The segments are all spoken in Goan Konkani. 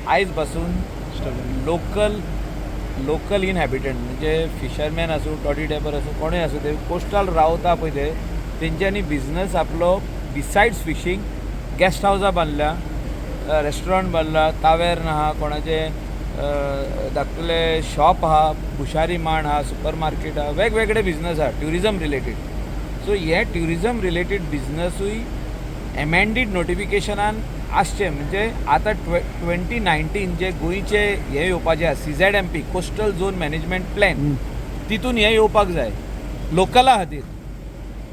आयज पासून लोकल लोकल इनहॅबिटंट, म्हणजे फिशरमॅन आसूं, टॉडी टॅपर आसूं, कोणूय आसूं, ते कोस्टल रावता पळय, ते तेंच्यांनी बिजनस आपलो बिसायड्स फिशींग गेस्ट हावसां बांदल्या, रेस्टॉरंट बांदला, तावेर्न आहा, कोणाचे धाकटुले शॉप आहा, भुशारी मांड आहा, सुपर मार्केट आहा, वेगवेगळे बिजनस आहा ट्युरिजम रिलेटेड. सो हे ट्युरिजम रिलेटेड बिजनसूय एमेंडीड नोटिफिकेशनान आसचे. म्हणजे आतां 2019 जे गोंयचे हे येवपाचे आसा, CZMP, Coastal Zone Management Plan, तितून हें येवपाक जाय लोकला खातीर.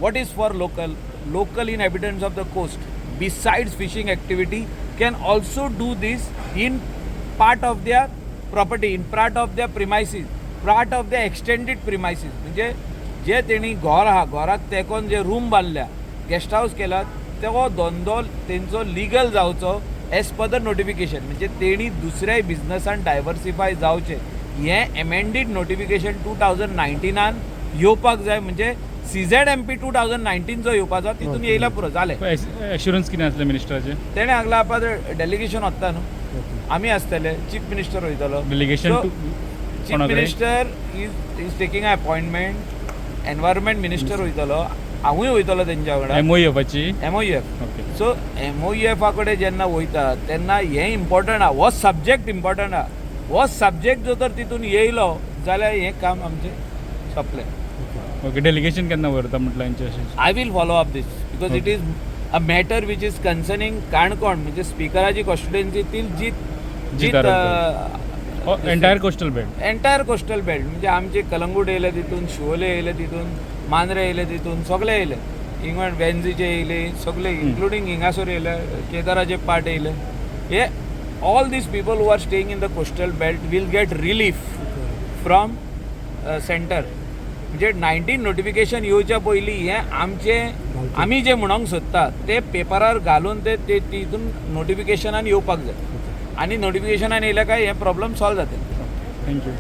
What is for local? Local inhabitants of the coast, besides fishing activity, can also do this in part of their property, in part of their premises, part of the extended premises. म्हणजे जे तेणी घर आहा, घराक तेंकोन जे रूम बांदल्या, गेस्ट हावस केला, तो धंदो तेंचो लिगल जावचो एज पर the notification. म्हणजे तेणी दुसऱ्याय बिजनसान डायवर्सिफाय जावचें, हें एमेंडीड नोटिफिकेशन 2019नान येवपाक जाय. म्हणजे CZMP 2019 जो येवपाचो, तितून येयला पुरो जालें. एश्युरन्स कितें आसलें मिनिस्टराचें? तेणें सांगलां, आतां डेलिगेशन वता न्हू, आमी आसतले, चीफ मिनिस्टर वयतलो. Delegation to chief minister is taking appointment, environment minister वयतलो, हांवूय वयतलो तेंच्या वांगडा. एमओएफाची? एमओयुएफ. ओके. सो एमओयुएफा कडेन जेन्ना वयता तेन्ना हें इम्पॉर्टंट आहा, हो सब्जेक्ट इम्पॉर्टंट आहा. हो सब्जेक्ट जर तर तितून येयलो जाल्यार हें काम आमचें सोंपलें. ओके, डेलिगेशन केन्ना व्हरता म्हटल्यार हेंचें अशें? I will follow up this because it is a matter which is concerning Canacona, म्हणजे स्पिकराची कॉन्स्टिट्युएन्सीतील जी जी entire coastal belt. Entire coastal belt. म्हणजे आमचे कलंगूट येयले तितून, शिवोले येयले तितून, मांद्रे येयले तितून, सगळे येयले, इवन वेंझीचे येयले सगळे, इन्क्लुडींग हिंगासर येयले, केदाराचे पार्ट येयले. हे all these people who are staying in the coastal belt will get relief from center. म्हणजे 19 नोटिफिकेशन येवच्या पयलीं हें आमचें, आमी जें म्हणोंक सोदता ते पेपरार घालून ते ते तितून नोटिफिकेशनान येवपाक जाय आनी नोटिफिकेशनान येयले काय हे प्रॉब्लम सॉल्व जातले. Thank you.